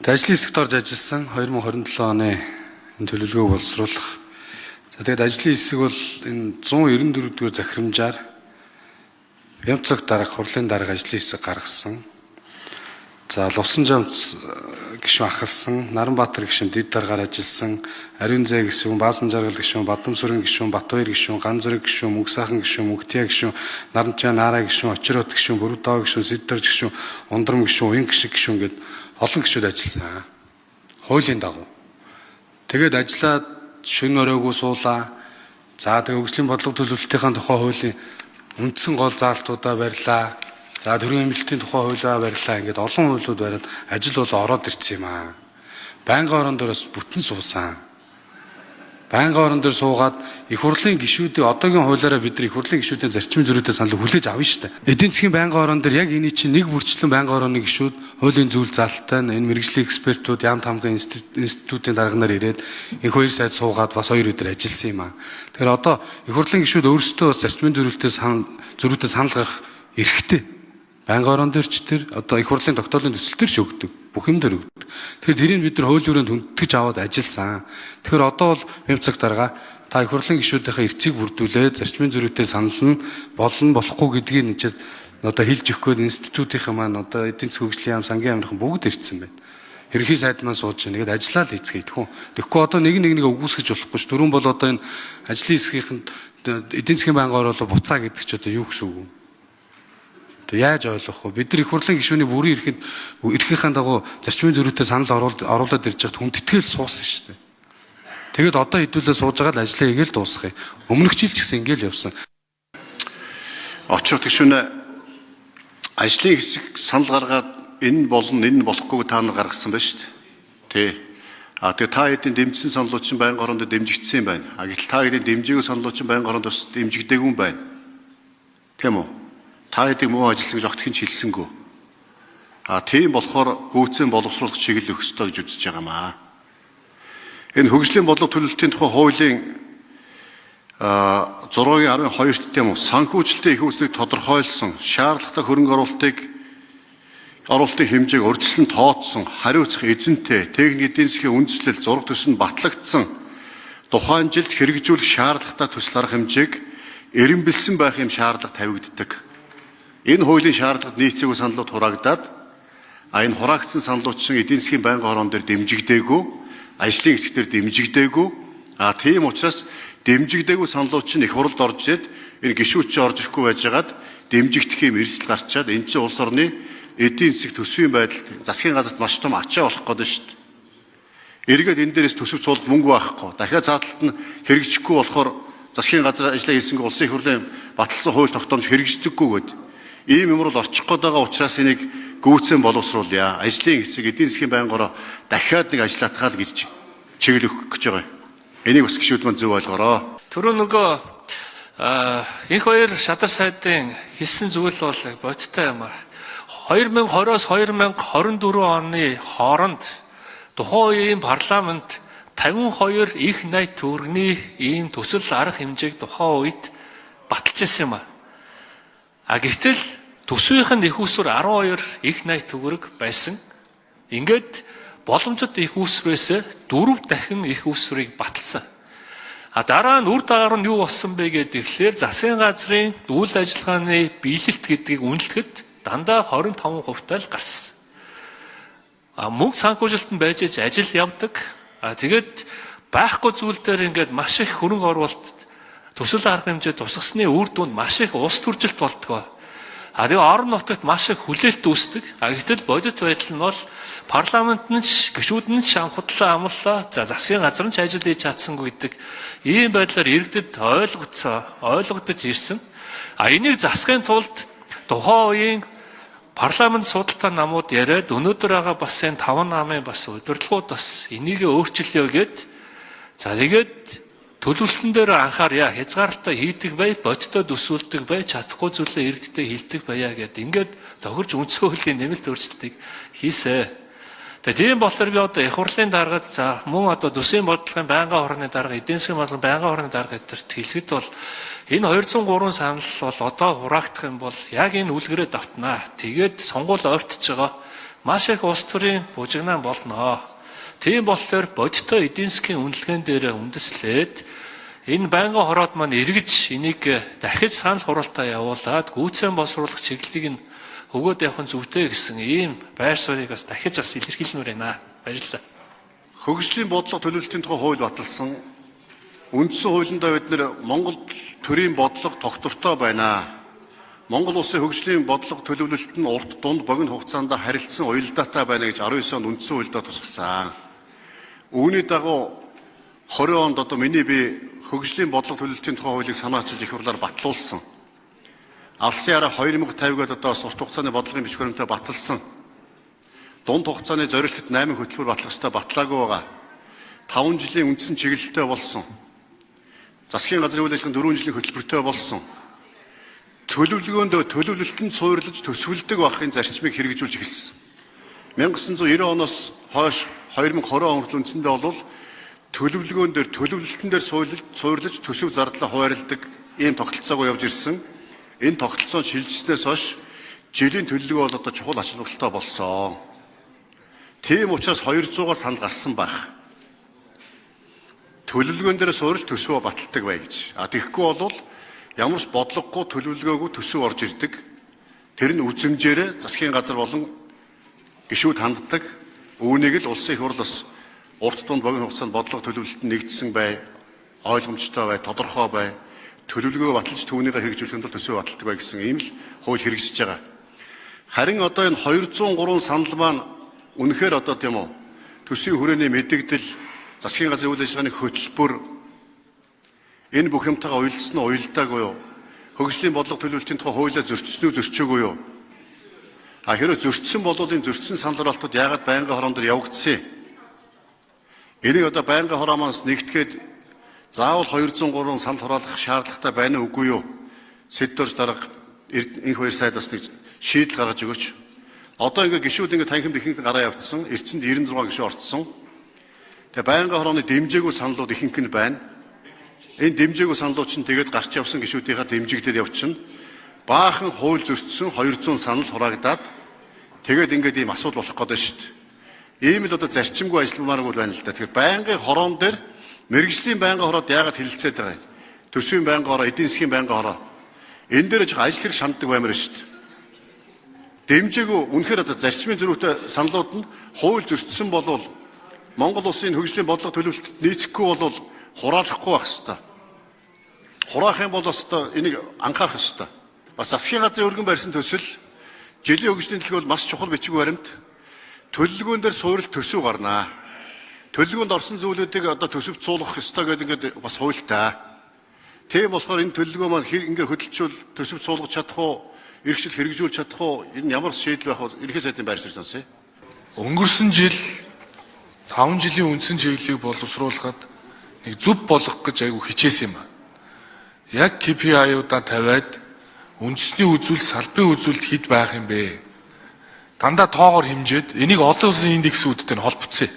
Ажлын хэсэгт орж ажилласан 2027 оны энэ төлөвлөгөөг боловсруулах. За тэгээд ажлын хэсэг бол энэ 194 дугаар захирамжаар Бямцог дарга, хурлын дарга ажлын хэсэг гаргасан. За Лувсан жамц гишүүн ахалсан, Наранбаатар гишүүн дэд даргаар ажилласан, Ариун зай гишүүн, Баасан жаргал гишүүн, Бадамсүрэн гишүүн, Батбаяр гишүүн, Ганзэрэг гишүүн, Мөнх сайхан гишүүн, Мөнхтия гишүүн, Наранчаа Нараа гишүүн, Очирот гишүүн, Бүрүүдаа гишүүн, Сэддэрж гишүүн, Ундрам гишүүн, Уян гишиг гишүүн гээд олон гишүүд ажилласан. Хуулийн дагуу. Тэгээд ажиллаад шөнө оройгоо суулаа. За тэгээ хөгжлийн бодлого төлөвлөлтийн тухай хуулийн үндсэн гол заалтуудаа барьлаа. За төрийн хэмнэлтийн тухай хуулиа барьлаа. Ингээд олон хуулиуд бариад ажил бол ороод ирсэн юм аа. Байнгын орон дээр бас бүтэн суусан. Байнгын орон дээр суугаад их хурлын гишүүдийн одоогийн хуулиараа бид нар их хурлын гишүүдийн зарчим зөрүүтэй санал хүлээж авна шүү дээ. Эдийн засгийн байнгын орон дээр яг эний чинь нэг бүрчлэн байнгын орооны гишүүд хуулийн зүйл заалттай энэ мэргэжлийн экспертүүд яам тамгын институтын дарга нар ирээд их хоёр сайд суугаад бас 2 өдөр ажилласан юм аа. Тэгэхээр одоо их хурлын гишүүд өөрсдөө бас зарчмын зөрүүтэй санал гаргах эрхтэй. Байнгын орон дээр ч тэр одоо их хурлын тогтоолын төсөл төр ч өгдөг. Бүх юм дээр өгдөг. Тэгэхээр тэрийг бид нар хууль өрөөнд хүндэтгэж аваад ажилласан. Тэгэхээр одоо бол Бямцог дарга та их хурлын гишүүдийнхээ эрцгийг бүрдүүлээд зарчмын зөрүүтэй санал нь болно болохгүй гэдгийг нэг чинь одоо хэлж өгөх гээд институтынхаа маань одоо эдийн засгийн хөгжлийн яам, сангийн яамынхан бүгд ирсэн байна. Ерөнхий сайд маань сууж байна. Тэгээд ажиллаа л хийцгээе тэхүү. Тэгэхгүй одоо нэг нэг үгүйсгэж болохгүй ш. Түрүүн бол одоо энэ ажлын хэсгийнхэнд эдийн засгийн байнгын оролцоо буцаа гэдэг чи одоо юу гэсэн үг вэ? Яаж ойлгох вэ? Бид нар их хурлын гишүүний бүрийн эрхэд эрхийнхээ дагуу зарчмын зөрүүтэй санал оруулаад ирж байхад хүндэтгэл суусан шүү дээ. Тэгээд одоо хэдүүлээ сууж байгаа л ажлаа хийгээл дуусгая. Өмнөх жил ч гэсэн ингээл явсан. Очрот гишүүнээ ажлын хэсэг санал гаргаад энэ болно, энэ болохгүй та нар гаргасан байна шүү дээ. Тий. А тэгээ та хэдийн дэмжсэн саналууд чинь байнгын оронд дэмжигдсэн юм байна. А гэтэл та хэдийн дэмжээгүй саналууд чинь байнгын оронд бас дэмжигдээгүй юм байна. Тийм үү? Та хэдийг муу ажилласан гэж огт хэн ч хэлсэнгүй. А тийм болохоор гүйцэн боловсруулах чиглэл өгөх ёстой гэж үзэж байгаа юм аа. Энэ хөгжлийн бодлого төлөвлөлтийн тухай хуулийн 6-гийн 12-т тийм үү, санхүүжилтийн их үүсрийг тодорхойлсон, шаардлагатай хөрөнгө оруулалтын хэмжээг урьдчилан тооцсон, хариуцах эзэнтэй, техник эдийн засгийн үндслэл зураг төсөнд батлагдсан тухайн жилд хэрэгжүүлэх шаардлагатай төсөл арга хэмжээг эренбэлсэн байх юм шаардлага тавигддаг. Энэ хуулийн шаардлагад нийцээгүй саналууд хураагдаад, а энэ хураагдсан саналууд чинь эдийн засгийн байнгын хорон дээр дэмжигдээгүй, ажлын хэсэг дээр дэмжигдээгүй. А тийм учраас дэмжигдээгүй саналууд чинь их хурлд орж ирээд энэ гишүүд чинь орж ирэхгүй байжгаад дэмжигдэх юм эрсдэл гарчаад энэ чинь улс орны эдийн засаг төсвийн байдалд засгийн газарт маш том ачаа болох гээд шүү дээ. Эргээд энэ дээрээс төсөв цуулах мөнгө байхгүй. Дахиад цааталт нь хэрэгжихгүй болохоор засгийн газар ажлаа хийсэнгүй улсын их хурлын баталсан хууль тогтоомж хэрэгждэггүй гээд ийм юм руу орчих гээд байгаа учраас энийг гүйцэн боловсруулъя. Ажлын хэсэг эдийн засгийн байнгороо дахиад нэг ажиллаатгаал гэж чиглэл өгөх гэж байгаа юм. Энийг бас гишүүд маань зөв ойлгороо. Түрүү нөгөө инх хоёр шадар сайдын хэлсэн зүйл бол бодиттой юм аа. 2020-оос 2024 оны хооронд тухайн үеийн парламент 52 их 80 төгрөгийн ийм төсөл арга хэмжээг тухайн үед баталж ирсэн юм аа. А гэвтэл төсвийнх нь их усүр 12 их 80 төгрөг байсан. Ингээд боломжит их усрээс 4 дахин их усрыг баталсан. А дараа нь үр дагавар нь юу болсон бэ гэхээр засгийн газрын үйл ажиллагааны биелэлт гэдгийг үнэлэхэд дандаа 25% л гарсан. А мөнгө санхүүжилт нь байж ажил явдаг. А тэгээд байхгүй зүйл дээр ингээд маш их хөрөнгө оруулалт төсөл арга хэмжээ тусгасны үр дүнд маш их улс төржилт болдгоо. А тэгээ орон нутагт маш их хүлээлт үүсдэг. А гэтэл бодит байдал нь бол парламент нь ч гишүүд нь ч амхудлаа амлалаа. За засгийн газар нь ч ажил хийж чадсангүй гэдэг ийм байдлаар иргэдэд ойлгогдож ирсэн. А энийг засахын тулд тухайн үеийн парламент судалтай намууд яриад өнөөдөр байгаа бас энэ 5 намын бас удирдлагууд бас энийг өөрчилөө гэд. За тэгээд төлөвлөлтөн дээр анхаарья, хязгаарлалтаа хийдэг бай, бодиттой төсөөлдөг бай, чадахгүй зүйлээ иргэдтэй хилдэг байя гэд ингээд тохирч үндсэн хуулийн нэмэлт өөрчлөлтийг хийсэ. Тэгээ тийм болохоор би одоо их хурлын даргад за мөн одоо төсвийн бодлогын байнгын хорны дарга, эдийн засгийн бодлогын байнгын хорны дарга гэдэрт хэлэхэд бол энэ 203 санал бол одоо хураагдах юм бол яг энэ үлгэрээ давтнаа. Тэгээд сонгуул ойртож байгаа. Маш их улс төрийн бужигнаан болно. Тийм болохоор бодиттой эдийн засгийн үнэлгээн дээр үндэслээд энэ байнгын хороод маань эргэж энийг дахиж санал хураалтаа явуулаад гүйцэн боловсруулах чиглэлийг нь өгөөд явах нь зүйтэй гэсэн ийм байр суурийг бас дахиж бас илэрхийлмээр байна. Баярлалаа. Хөгжлийн бодлого төлөвлөлтийн тухай хууль баталсан. Үндсэн хуулиндаа бид нэр Монгол төрийн бодлого тогтвортой байна. Монгол улсын хөгжлийн бодлого төлөвлөлт нь урт, дунд, богино хугацаанд харилцсан уялдаатай байна гэж 19 онд үндсэн хуульдаа тусгасан. Үүний дагуу 20 онд одоо миний би хөгжлийн бодлого төлөвлөлтийн тухай хуулийг санаачилж их хурлаар батлуулсан. Алсын араа 2050 гээд одоо урт хугацааны бодлогын бичиг баримтаа баталсан. Дунд хугацааны зорилтод 8 хөтөлбөр батлах ёстой батлаагүй байгаа. 5 жилийн үндсэн чиглэлтэй болсон. Засгийн газрын үйл ажиллагааны 4 жилийн хөтөлбөртэй болсон. Төлөвлөгөөнд төлөвлөлтөнд суйрлаж төсвөлдөг байхын зарчмыг хэрэгжүүлж эхэлсэн. 1990 оноос хойш 2020 он хүртэл үндсэндээ бол төлөвлөгөөн дээр төлөвлөлтөн дээр суйрлаж төсөв зардлаа хуваарлдаг ийм тогтолцоогоо явж ирсэн. Энэ тогтолцоо шилжснээс хойш жилийн төлөвлөгөө бол одоо чухал ач холбогдолтой болсон. Тийм учраас 200-аас санал гарсан байх. Төлөвлөгөөн дээр суурил төсвөө баталдаг бай гэж. А тэгэхгүй бол ямар ч бодлогогүй төлөвлөгөөгүй төсөв орж ирдэг. Тэр нь үзэмжээрээ засгийн газар болон гишүүд ханддаг. Үүнийг л улсын их хурл бас урт дунд богино хугацаанд бодлого төлөвлөлт нь нэгдсэн бай, ойлгомжтой бай, тодорхой бай. Төлөвлөгөө баталж түүнийгээ хэрэгжүүлэхэд тулд төсөв баталдаг бай гэсэн ийм л хууль хэрэгжиж байгаа. Харин одоо энэ 203 санал маань үнэхээр одоо тийм үү төсвийн хүрээний мэдэгдэл, засгийн газрын үйл ажиллагааны хөтөлбөр энэ бүх юмтайгаа уялдсан уу, уялдаагүй юу? Хөгжлийн бодлого төлөвлөлтийн тухай хуулиа зөрчсөн үү, зөрчөөгүй юу? А хэрвээ зөрчсөн бол энэ зөрчсөн санал хураалтууд яагаад байнгын хороон дээр явагдсан юм? Энийг одоо байнгын хороо манаас нэгтгэхэд заавал 203 санал хураалгах шаардлагатай байна уу, үгүй юу? Сэддорж дарга инх хоёр сайд бас нэг шийдэл гаргаж өгөөч. Одоо ингээ гишүүд ингээ танхимд ихэнх гараа явцсан. Эрдэсэнд 96 гишүүн орцсон. Тэгээ байнгын хорооны дэмжээгүй саналууд ихэнх нь байна. Энэ дэмжээгүй саналууд чинь тэгээд гарч явсан гишүүдийнхаа дэмжигдээд явчихна. Баахан хууль зөрчсөн 200 санал хураагдаад тэгээд ингээд ийм асуудал болох гэдэг шүү дээ. Ийм л одоо зарчимгүй ажилламааргүй байна л да. Тэгэхээр байнгын хороон дээр мэргэжлийн байнгын хороод яагаад хэлэлцээд байгаа юм? Төсвийн байнгын хороо, эдийн засгийн байнгын хороо. Энэ дээр жоох ажил хэрэг шанддаг баймаар шүү дээ. Дэмжээгүй үнэхээр одоо зарчмын зөрүүтэй саналууд нь хууль зөрчсөн болвол Монгол улсын хөгжлийн бодлого төлөвлөлтөд нийцэхгүй болвол хураалахгүй байх ёстой. Хураах юм бол ёстой энийг анхаарах ёстой. Бас засгийн газрын өргөн барьсан төсөл жилийн хөгжлийн төлөв бол маш чухал бичиг баримт. Төлөвлөгөөн дээр суурил төсөв гарнаа. Төлөвлөгөөнд орсон зүйлүүдийг одоо төсөв цуулгах ёстой гэдэг ингээд бас хуультай. Тийм болохоор энэ төлөвлөгөө маань хэр ингээ хөдөлчүүл төсөв цуулгах чадах уу, эрхшил хэрэгжүүлж чадах уу, энэ ямар шийдэл байх вэ? Ерөнхий сайдын байр суурь сонсъё. Өнгөрсөн жил 5 жилийн үндсэн чиглэлийг боловсруулахад нэг зөв болгох гэж айгүй хичээсэн юм а. Яг KPI-уудаа тавиад үндэсний үзүүлэлт, салбарын үзүүлэлт хэд байх юм бэ? Дандаа тоогоор хэмжээд энийг олон улсын индексүүдтэй нь холбоцъё.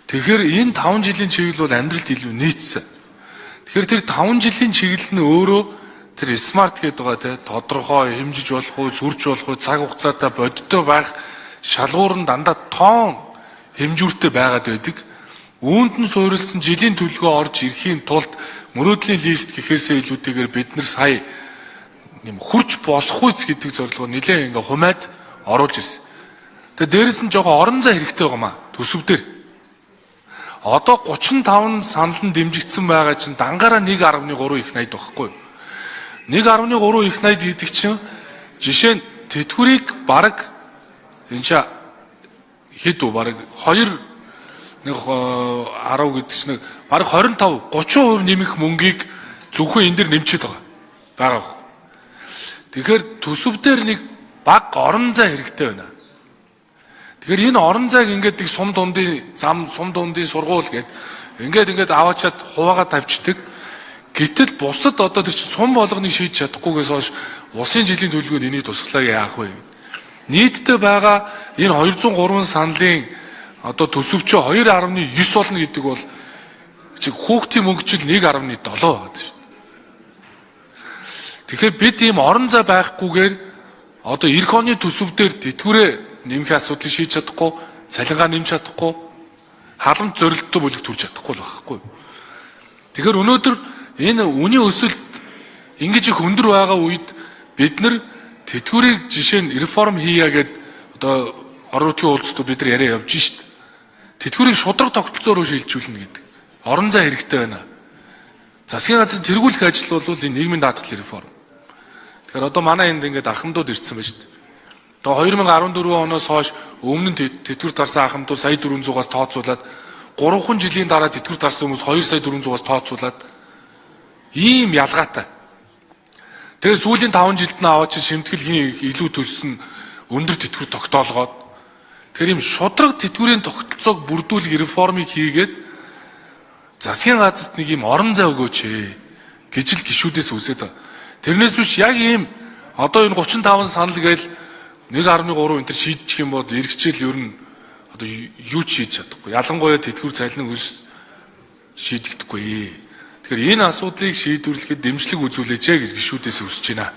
Тэгэхээр энэ 5 жилийн чиглэл бол амьдралд илүү нийцсэн. Тэгэхээр тэр 5 жилийн чиглэл нь өөрөө тэр смарт гэдэг байгаа те тодорхой хэмжиж болох уу, сүрч болох уу, цаг хугацаатай бодиттой байх шалгуур нь дандаа тоон хэмжүүртэй байгаад байдаг. Үүнд нь суурилсан жилийн төлөвлөгөө орж ирэхийн тулд мөрөөдлийн лист гэхээсээ илүүтэйгээр бид нар сая юм хурж болох үз гэдэг зорилгоор нэлээд ингээ хумайд оруулж ирсэн. Тэгээ дээрэс нь жоохон орон зай хэрэгтэй байгаа маа төсөв дээр. Одоо 35 санал нь дэмжигдсэн байгаа чинь дангаараа 1.3 их 80 байхгүй юу? 1.3 их 80 гэдэг чинь жишээ нь тэтгэврийг бараг энэ ча хэд үү бараг 2 нэг 10 гэдэг чинь бараг 25 30% нэмэх мөнгийг зөвхөн энэ дэр нэмчихэд байгаа. Байгаа. Тэгэхээр төсөв дээр нэг баг орон зай хэрэгтэй байна. Тэгэхээр энэ орон зайг ингээд нэг сум дундын зам, сум дундын сургууль гээд ингээд аваачаад хуваагаа тавьчихдаг. Гэтэл бусад одоо тэр чинь сум болгоныг шийдэж чадахгүйгээс хойш улсын жилийн төлөвлөгөөнд энийг тусгалаа яах вэ? Нийтдээ байгаа энэ 203 саналын одоо төсөвчөө 2.9 болно гэдэг бол чи хүүхдийн мөнгөчл 1.7 байгаа шүү. Тэгэхээр бид ийм орон зай байхгүйгээр одоо эх оны төсөв дээр тэтгэврээ нэмэх асуудлыг шийдэж чадахгүй, цалингаа нэмж чадахгүй, халамж зорилттой бүлэг төрж чадахгүй л байхгүй. Тэгэхээр өнөөдөр энэ үнийн өсөлт ингэж их өндөр байгаа үед бид нар тэтгэврийг жишээ нь реформ хийя гэд одоо орон нутгийн уулзалтууд бид нар яриа явж шít. Тэтгэврийг шударга тогтолцоо руу шилжүүлнэ гэдэг. Орон зай хэрэгтэй байна. Засгийн газрын тэргүүлэх ажил бол энэ нийгмийн даатгалын реформ. Тэгэхээр одоо манай энд ингээд ахмадууд ирсэн байна шүү дээ. Одоо 2014 оноос хойш өмнө нь тэтгэвэр дарсан ахмадууд сая 400-аас тооцоолаад 3 жилийн дараа тэтгэвэр дарсан хүмүүс 2 сая 400-аас тооцоолаад ийм ялгаатай. Тэгээ сүүлийн 5 жилд нь аваад чи шимтгэл хийн илүү төлсөн өндөр тэтгэвэр тогтоолгоод тэр ийм шударга тэтгэврийн тогтолцоог бүрдүүлэх реформыг хийгээд засгийн газарт нэг ийм орон зай өгөөч гэж л гишүүдээс үсээд байгаа. Тэрнээс биш яг ийм одоо энэ 35 санал гээл 1.3 энэ төр шийдчих юм бол эргэжэл ер нь одоо юу ч шийдэж чадахгүй. Ялангуяа тэтгэвэр цалин өс шийдэгдэхгүй. Тэгэхээр энэ асуудлыг шийдвэрлэхэд дэмжлэг үзүүлээч гэж гишүүдээс хүсэж байна.